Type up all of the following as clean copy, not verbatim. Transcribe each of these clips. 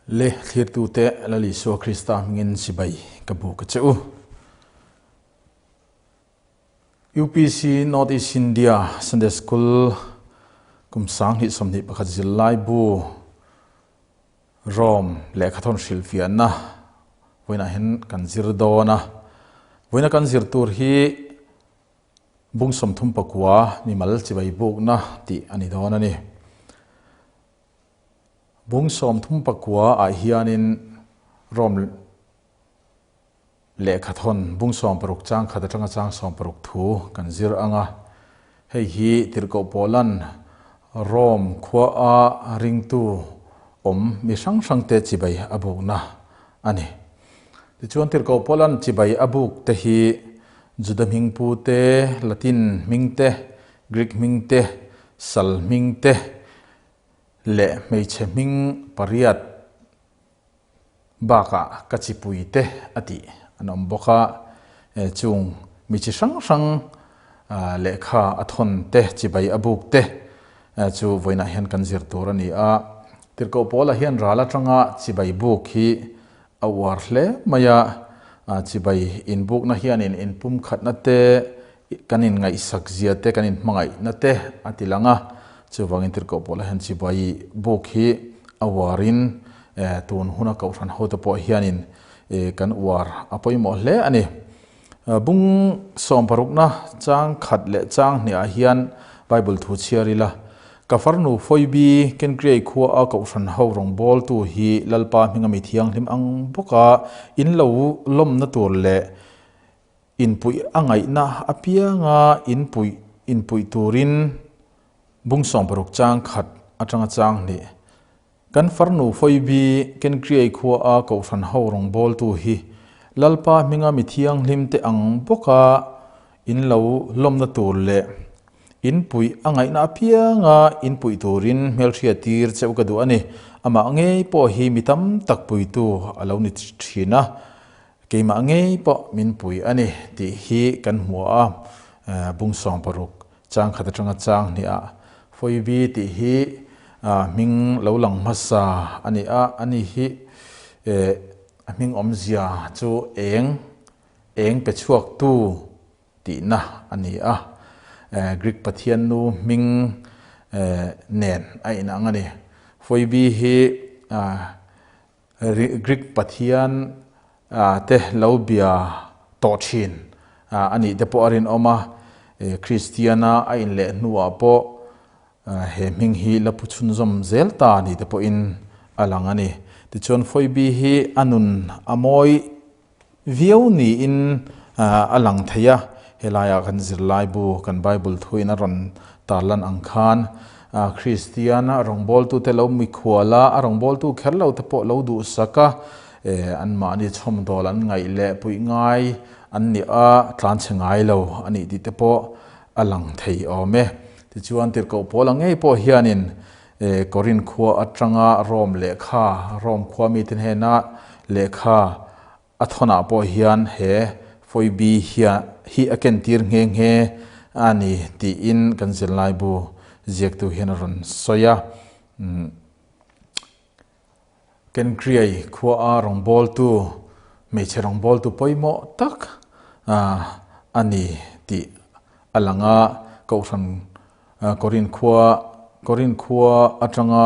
Le thlirtute Lal Isua Krista hmingin chibai ka buk a che u. UPC North East India Sunday School kum 2021 zirlai bu Rom lehkhathawn hrilhfiahna vawiinah hian kan zir dawn a. Vawiina kan zir tur hi bung 39 mimal chibai bukna tih a ni dawn a ni. Bung 39 ah hianin Rom lehkhathawn bung 60 chang khat atanga chang 60 thu kan zir ang a. Hei hi Tirhkoh Pawlan Rom khua a ringtu awm mi hrang hrang te chibai a bukna a ni. Tichuan Tirhkoh Pawlan chibai a buk te hi Juda hming pu te, Latin hming te, Greek hming te, Sal hming te leh hmeichhe hming pariat bakah ka chipui te a tih an awm bawk a, chung mi chi hrang hrang lehkha a thawn te, chibai a buk te chu vawiinah hian kan zir tur a ni a. Tirhkoh Paula hian ral atanga chibai buk hi a uar hle mai a, chibai inbukna hianin inpumkhatna te, kan inngaihsak zia te, kan inhmangaihna te a ti lang a. Chuvangin Tirhkoh Paula hian chibai buk hi a uarin tun huna Kohhran hote pawh hianin kan uar a pawimawh hle a ni. Bung sawmparukna chang khat leh chang hnihah hian Bible thu chhiar ila, Ka farnu Phoebe Kenkriai khua a Kohhran ho rawngbawltu hi Lalpa hminga mi thianghlim ang bawka in lo lawmna tur leh inpuih a ngaihna apianga inpuih inpuih turin bung 60 chang khat atanga chang hnih Kan farnu Phoebe Kenkriai khua a Kohhran ho rawngbawltu hi Lalpa hminga mi thianghlim te ang bawka in lo lawmna tur leh in puih a ngaihna apianga in puih turin hmelhriat tir cheu ka duh a ni. Amah ngei pawh hi mi tam tak puitu a lo ni thin a, keimah ngei pawh min pui a ni tih hi kan hmu a, bung 60 chang khat atanga chang hnih ah Phoebe tih hi hming lo lang hmasa a ni a, ani hi a hming awmzia chu eng, eng pe chhuak tu tihna a ni a, Greek pathian nu hming nen a inang a ni. Phoebe hi Greek pathian te lo bia tawh thin a nih te pawh a rinawm a, Kristiana a inleh hnuah pawh he hming hi la pu chhunzawm zel ta ni te pawhin a lang a ni. Tichuan Phoebe hi a nun a mawi viau niin a lang thei a, helaiah kan zirlaibu kan Bible thuin a rawn tarlan ang khan Kristian rawngbawltute lo mikhual a, a rawngbawltu kher lo te pawh lo duhsak a, anmahni chhawmdawl an ngaih leh puih ngai an nih a, tlanchhe ngai lo a nih tih te pawh a lang thei awm e. Tichuan Tirhkoh Paula ngei pawh hianin Korin khua atanga Rom lehkha, Rom khua mite hnena lehkha a thawnah pawh hian he Phoebe hian hi a kentir nghe nghe a ni tiin kan zirlaibu ziaktu hian a rawn sawi a. Kenkriai khua a rawngbawltu, hmeichhe rawngbawltu pawimawh tak a ni tih a lang a. Kohhran Korin khua Korin khua atanga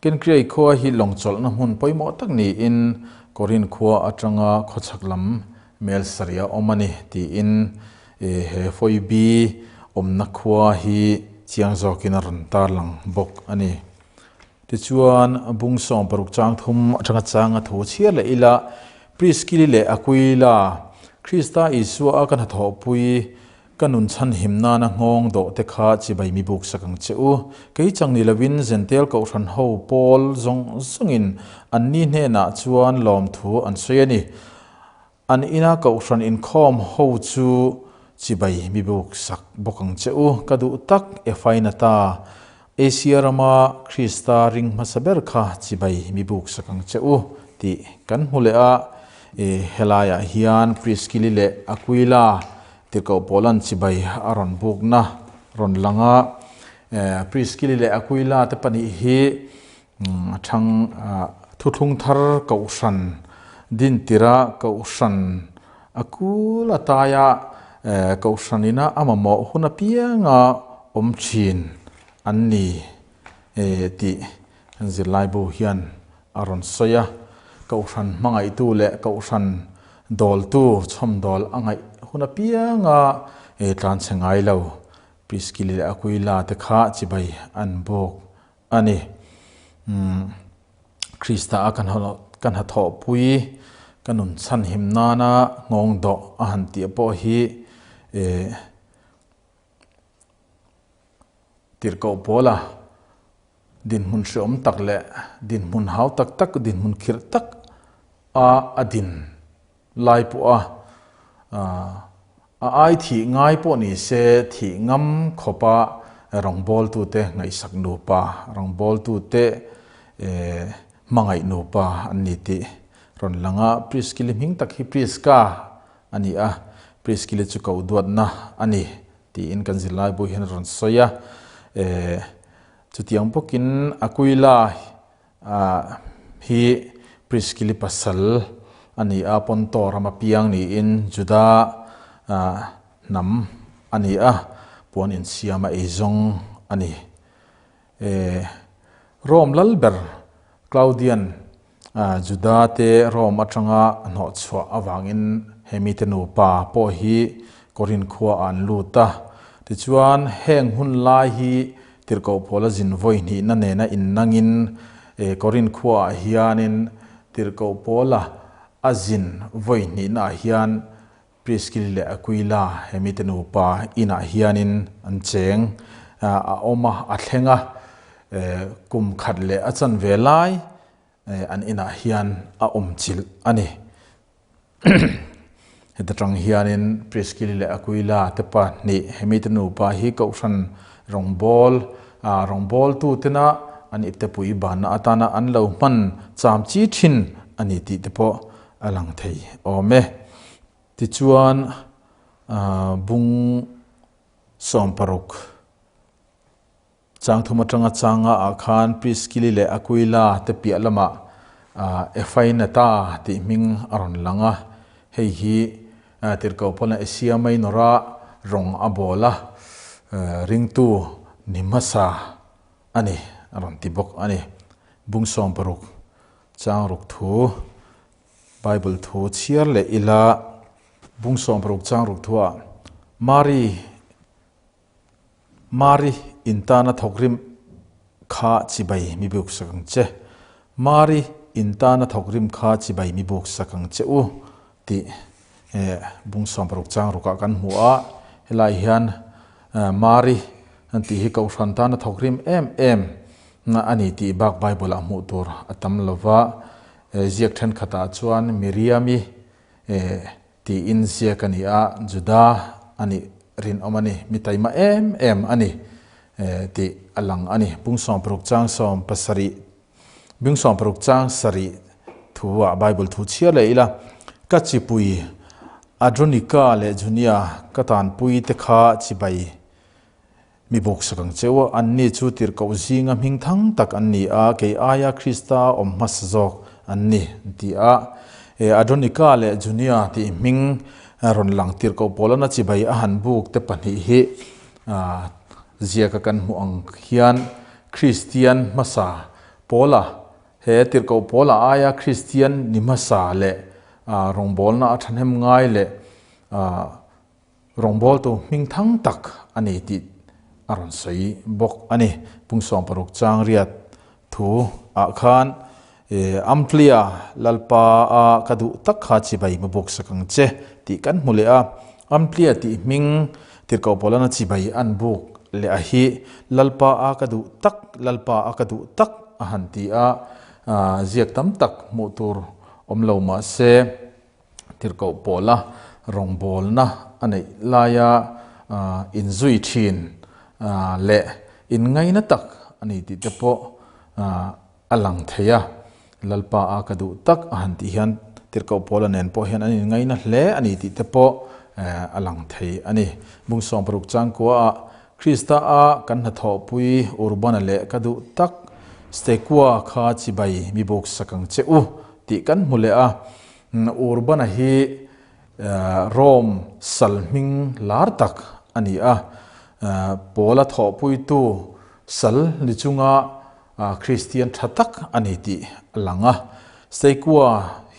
Kenkriai khua hi lawngchawlhna hmun pawimawh tak niin Korin khua atanga khawchhak lam mel sarih a awm a ni tiin he Phoebe awmna khua hi chiang zawkin a rawn tarlang bawk a ni. Tichuan, bung 60 chang thum atanga changa thu chhiar leh ila, Priskili leh Akuila, Krista Isua a ka hnathawhpui, ka nun chhanhim nana nghawng dawh te kha chibai mi buk sak ang che u. Kei chang ni lovin Zentel Kohhran ho pawl zawng zawngin anni hnenah chuan lawmthu an sawi a ni. An ina Kohhran inkhawm ho chu chibai mi buk sak bawk ang che u. Ka duh tak Efainata, Asia rama Krista ring hmasa ber kha chibai mi buk sak ang che u tih kan hmu leh a. Helaiah hian Priskili leh Akuila Tirhkoh Paula'n chibai a rawn bukna rawn lang a. Priskili leh Akuila te pahnih hi thang. Thuthlung thar Kohhran dintira Kohhran a kul a taia Kohhran ina a mamawh hun apianga awm thin an ni tih kan zirlaibu hian a rawn sawi a. Kohhran hmangaihtu leh Kohhran dawltu chhawmdawl a ngaih hun apianga tlanchhe ngai lo Priskili leh Akuila te kha chibai an buk a ni. Krista a kan kan hnathawhpui ka nun chhanhim nana nghawng dawh a han tih pawh hi tirhkoh pawla dinhmun hreawm tak leh dinhmun hau tak tak dinhmun khirh tak a a din Lai pawh a a ai thih ngai pawh ni se thih ngam khawpa rawngbawltute ngaihsak nupa, rawngbawltute hmangaih nupa an ni tih rawn lang a. Priskili hming tak hi Priska a ni a, Priskili chu koh duatna a ni tiin kan zirlaibu hian a rawn sawi a. Chutiang bawkin Akuila hi Priskili pasal a ni a, Ponto rama piang niin Juda hnam a ni a, puan insiam a eizawng a ni. Rome lal ber Claudian Juda te Rome atanga hnawhchhuah avangin he mite nupa pawh hi Korinth khuaah an lut a. Tichuan heng hun lai hi Tirhkoh Paula zin vawi hnihna nena innangin Korinth khuaah hianin Tirhkoh Paula a zin vawi hnihnaah hian Priskili leh Akuila he mite nupa inah hianin an cheng a awm a, a thleng a, kum khat leh a chanve lai an inah hian a awm chilh a ni. Heta tang hianin Priskili leh Akuila te pahnih hemi te nupa hi Kohhran rawngbâwl rawngbâwltutena an iptepui banna atana an lo hman cham chi thin a ni tih te pawh a lang thei awm e. Tichuan bung 16. Changthum atanga changa ah khan Priskili leh Akuila te piah lamah Efainata tih hming a rawn lang a, hei hi tirhkoh pawlna Asia Minor-a rawng a bawl a, ringtu ni hmasa a ni a rawn ti bawk a ni. Bung 16 chang ruk thu Bible thu chhiar leh ila bung 16 chang ruk thuah Mari Mari in tana thawkrim kha chibai mi buk sak ang che. Mari in tana thawkrim kha chibai mi buk sak ang che u tih bung 16 chang rukah kan hmu a. Helai hian Mari an tih hi Kohhran tana thawkrim em em a ni tih bak Bible ah hmuh tur a tam lo va. Ziak thenkhatah chuan Miriami Tiin ziak a ni a, Juda a nih rinawm a ni, mi taima em em a ni tih a lang a ni. Bung 16 chang 17 Bung 16 chang sarih thu ah Bible thu chhiar leh ila, Ka chipui Adronika leh Junia ka tanpui te kha chibai Mi bawk sak ang cheu a, anni chu tirhkoh zinga hming thang tak an ni a, kei aia Krista awm hmasa zawk an ni, an ti a. E Adonika leh Junia tih hming rawn lang tirhkoh Paulana chibai a han buk te pahnih hi ziaka kan hmuh ang hian Kristian hmasa Paula, he tirhkoh Paula aia Kristian ni hmasa leh rawngbawlna a thahnem ngai leh Rawngbawltu hming thang tak a ni tih a rawn sawi bawk a ni. Pung 16 chang riat thu ah khan Amplia Lalpa a ka duh tak kha chibai ma bawk sak ang che tih kan hmu leh a. Amplia tih hming tirhkoh pawlana chibai an buk leh a hi Lalpa a ka duh tak, Lalpa a ka duh tak a han ti a, ziak tam tak hmuh tur awm lo mah se, Tirhkoh pawla rawngbawlna a neih laia inzui thin leh inngaina tak a ni tih te pawh a lang thei a. Lalpa a ka duh tak a han tih hian Tirhkoh pawla nen pawh hian an inngaina hle a ni tih te pawh a lang thei a ni. Bung 16 changkuaah Krista a kan hnathawhpui Urbana leh ka duh tak Stekua kha chibai mi buk sak ang che u tih kan hmu leh a. Urbana hi Rome sal hming lar tak a ni a. Paula thawhpuitu sal ni chunga Kristian tha tak a ni tih a lang a. Seikua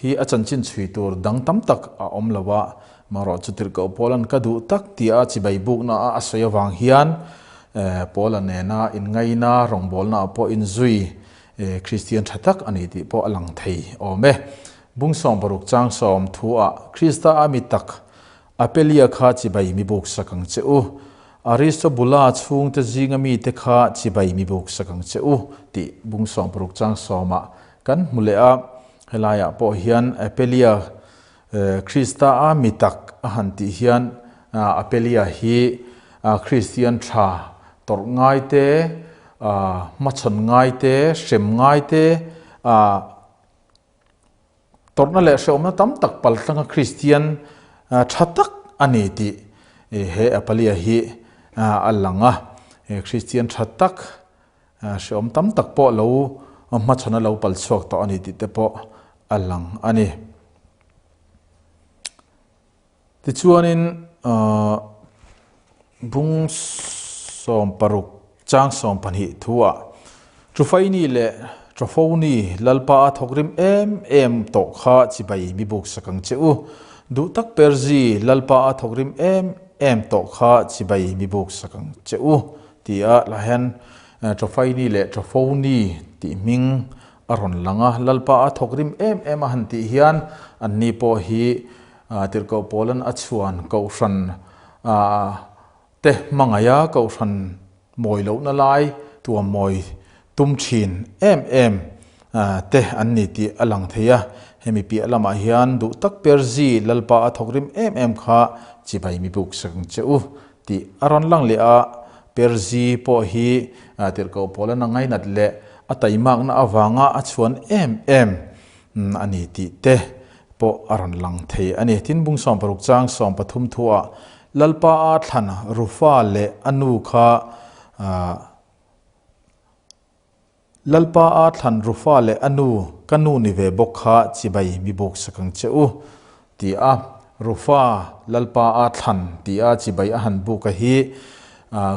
hi a chanchin chhui tur dang tam tak a awm lo a, marawh chu tirhkoh Paula'n ka duh tak tia chibai bukna a a sawi avang hian Paula nena inngaina rawngbawlna ah pawh inzui Kristian tha tak a ni tih pawh a lang thei awm e. Bung 60 chang sawm thu ah Krista a mi tak Apelia kha chibai mi buk sak ang che u, Aristobula chhungte zinga mite kha chibai mi buk sak ang che u tih bung 60 chang sawmah kan hmu leh a. Helaiah pawh hian Apelia Krista a mi tak a han tih hian Apelia hi Kristian tha tawrh ngai te, hmachhawn ngai te, hrem ngai te, Tawrhna leh hrehawmna tam tak paltlanga Kristian tha tak a ni tih he Apalia hi a lang a. Kristian tha tak, hrehawm tam tak pawh lo hmachhawn a lo pal chhuak tawh a ni tih te pawh a lang a ni. Tichuanin bung 60 chang 12 thuah Trufaini leh Trofoni Lalpa a thawk rim em em tawh kha chibai mi buk sak ang che u. Duh tak Perzi Lalpa a thawk rim em em tawh kha chibai mi buk sak ang che u tia lah hian Trofaini leh Trofoni tih hming a rawn lang a. Lalpa a thawk rim em em a han tih hian anni pawh hi Tirhkoh Paulan a chhuan Kohhran te hmangaih a Kohhran mawi lohna lai tuam mawi tum thin em em te an ni tih a lang thei a. Hemi piah lamah hian duh tak Perzi Lalpa a thawk rim em em kha chibai mi buk sak ang che u tih a rawn lang leh a. Perzi pawh hi Tirhkoh Paulan a ngainat leh a taimakna avanga a chhuan em em a ni tih te pawh a rawn lang thei a ni. Tin, bung 60 chang 13 thuah Lalpa a thlan Rufa leh a nu kha Lalpa a thlan Rufa leh a nu ka nu ni ve bawk kha chibai mi buk sak ang che u ti a Rufa Lalpa a thlan ti a chibai a han buk a hi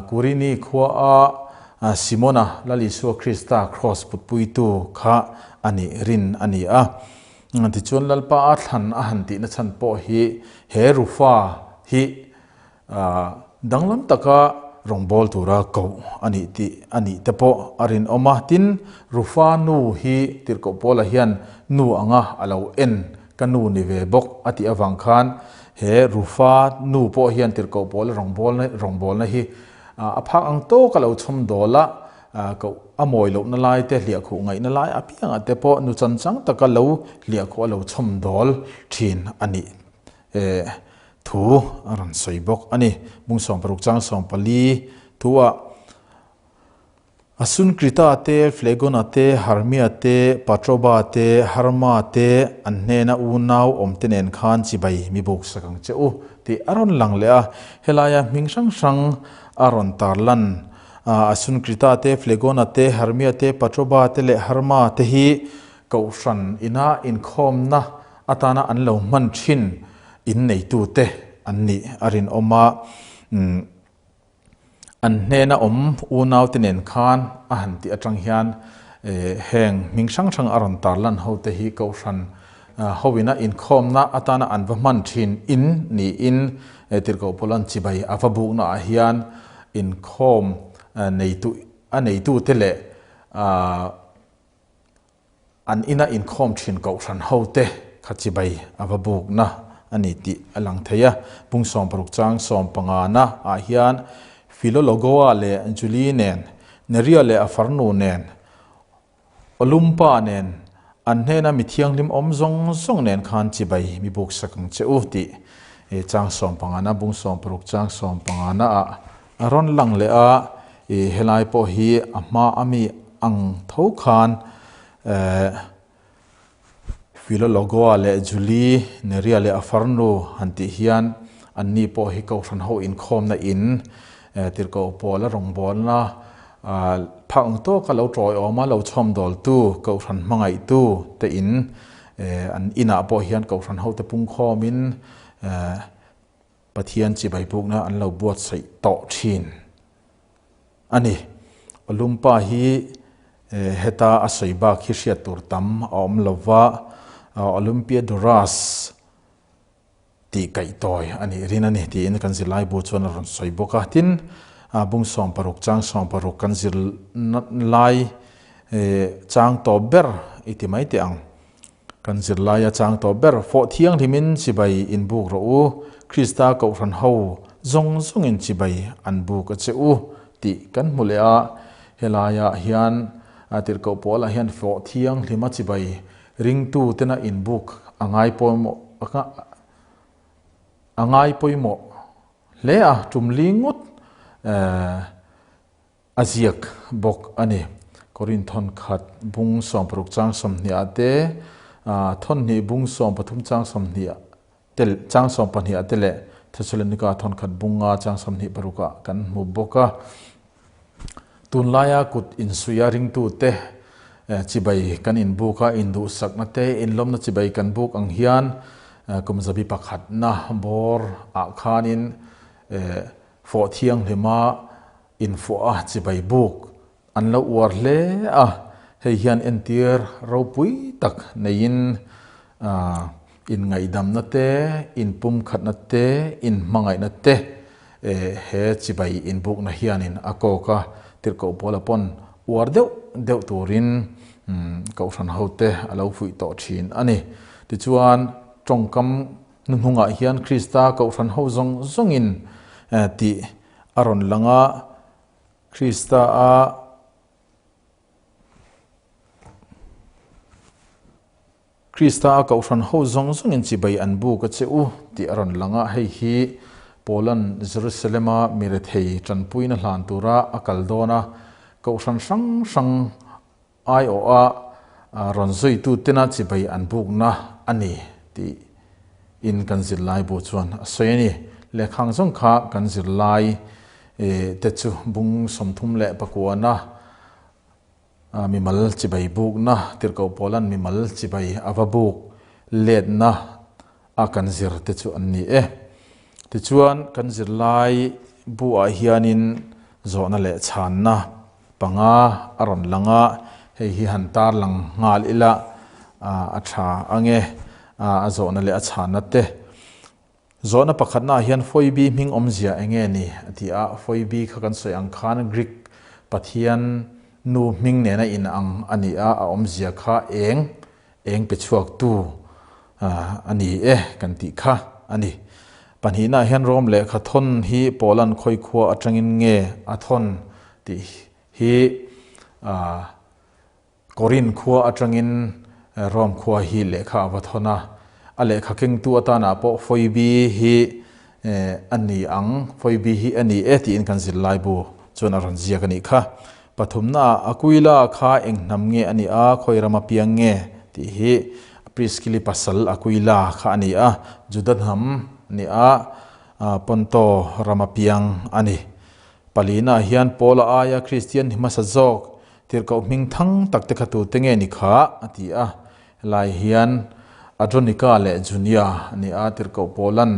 Kurini khua a Simona Lal Isua Krista kraws putpuitu kha a nih rin a ni a. Tichuan Lalpa a thlan a han tihna chhan pawh hi he Rufa hi danglam taka rawngbâwl tura koh a nih tih a nih te pawh a rinawm a. Tin, Rufa nu hi Tirhkoh Paula hian nu anga a lo en ka nu ni ve bawk a tih avang khan he Rufa nu pawh hian Tirhkoh Paula rawngbâwlna rawngbâwlna hi a phak ang tawk a lo chhawm dawl a, koh a mawi lohna lai te hliahkhuh ngaihna lai apiangah te pawh nu chanchang taka lo hliahkhuh a lo chhawm dawl thin a nih thu a rawn sawi bawk a ni. Bung 60 chang 14 thuah Asunkrita te, Flegona te, Hermia te, Patroba te, Herma te an hnena unau awmte nen khan chibai mi buk sak ang che u tih a rawn lang leh a. Helaia hming hrang hrang a rawn tarlan Asunkrita te, Flegona te, Hermia te, Patroba te leh Herma te hi Kohhran ina inkhawmna atana an lo hman thin inneitute an nih a rinawm a. An hnena awm unaute nen khan a han tih atang hian heng hming hrang hrang a rawn tarlan ho te hi Kohhran hoina inkhawmna atana an va hman thin in niin Tirhkoh Paula'n chibai a va bukna ah hian inkhawm neitu a neitute leh An ina inkhawm thin Kohhran hote kha chibai a va bukna a ni tih a lang thei a. Bung 60 chang 15 na ah hian Philologoa leh Julie nen, Neria leh a farnu nen, Olumpa nen, an hnena mi thianghlim awm zawng zawng nen khan chibai mi buk sak ang che u tih chang 15 na bung 60 chang 15 na ah A rawn lang leh a, i helai pawh hi a hma a mi ang tho khan eh Philologoa leh Julie, Neria leh a farnu han tih hian anni pawh hi Kohhran ho inkhawmna in eh Tirhkoh Paula rawngbawlna. Phak ang tawka lo tawiawma lo chhawmdawltu, Kohhran hmangaihtu te in an inah pawh hian Kohhran hote pungkhawmin Pathian chibai bukna an lo buatsaih tawh thin a ni. Olumpa hi heta a sawi bak hi hriat tur tam a awm lo va, Olympiadoras tih kaihtawi a nih rin a ni tiin kan zirlaibu chuan a rawn sawi bawk a. Tin, bung 60 chang 60 kan zir lai chang tawp ber i ti mai teh ang. Kan zirlaia chang tawp ber fawh thianghlimin chibai inbuk rawh u, Krista Kohhran ho zawng zawngin chibai an buk a che u tih kan hmu leh a. Helaiah hian tirhkoh Paula hian fawh thianghlima chibai ringtu tena inbuk a ngai pawimawh a ngai pawimawh hle a, tum li ngawt A ziak bawk a ni. Korin thawn khat bung 60 chang 20 ah te, thawn hnih bung 13 chang 20 ah te chang 12 ah te leh Thesalonika thawn khat bung nga chang 26 ah kan hmu bawk a. Tunlaia kut insuia ringtute chibai kan inbuk a, induhsakna te, inlawmna chibai kan buk ang hian kum zabi pakhatna bawr ah khanin fawh thianghlima Infuah a chibai buk an lo uar hle a, hei hian entir ropui tak neiin inngaihdamna te, inpumkhatna te, inhmangaihna te he chibai inbukna hianin a kawk a, tirhkoh Paula pawn uar deuh deuh turin Kohhran hote a lo fuih tawh thin a ni. Tichuan, tawngkam hnuhnungah hian Krista Kohhran ho zawng zawngin tih A rawn lang a, Krista a Krista a Kohhran ho zawng zawngin chibai an buk a che u tih a rawn lang a, hei hi Paula'n Jerusalem-a mi rethei tanpuina hlan tura a kal dawn a, Kohhran hrang hrang Aiawha rawn zuitu tena chibai an bukna a ni tih in kan zirlai bu chuan a sawi a ni. Lehkhang zawng kha kan zirlai te chu bung 39na mimal chibai bukna, tirhkoh pawlan mimal chibai a va buk letna a kan zir te chu an ni e. Tichuan kan zirlai bu ah hianin zawhna leh chhanna panga a rawn lang a, hei hi han tar lang nghal ila a tha ang e, a zawhna leh a chhanna te. Zawhna pakhatna ah hian Phoebe hming awmzia eng nge ni a ti a, Phoebe kha kan sawi ang khan Greek pathian nu hming nena in ang a ni a, a awmzia kha eng, eng pe chhuak tu a ni e kan tih kha a ni. Pahnihna ah hian Rom lehkha thawn hi Paula'n khawi khua atangin nge a thawn tih hi Korin khua atangin Rom khua hi lehkha a va thawn a. A lehkha kengtu atanah pawh Phoebe hi a ni ang, Phoebe hi a ni e tiin kan zirlaibu chuan a rawn ziak a nih kha. Pathumna ah Aquila kha eng hnam nge a nih a, khawi rama piang nge tih hi Priskili pasal Aquila kha a ni a, Juda hnam a ni a, Ponto rama piang a ni. Palina ah hian Paula aia Kristian ni hmasa zawk tirhkoh hming thang tak te kha tute nge ni kha a ti a, helai hian Adronika leh Junia a ni a, tirhkoh Paula'n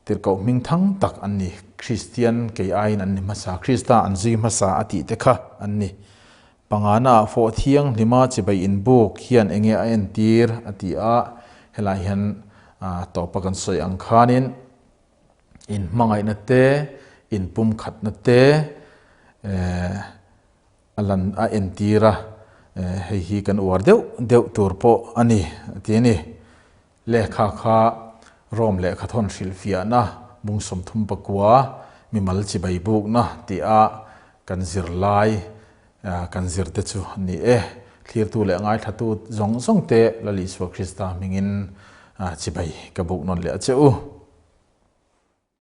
Tirhkoh hming thang tak an ni. Kristian kei aiin an ni hmasa, Krista an zui hmasa a tih te kha an ni. Pangana ah fawh thianghlima chibai inbuk hian enge a entir a ti a, helai hian tawpa kan sawi ang khanin inhmangaihna te, inpumkhatna te a lan a entir a, hei hi kan uar deuh deuh tur pawh a ni a ti a ni. Lehkha kha Rome lehkha thawn hrilhfiahna bung 39 mimal chibai bukna tia kan zirlai kan zir te chu a ni e. Thlirtu leh ngaithlatu zawng zawng te Lal Isua Krista hmingin chibai ka buk nawn leh a che u.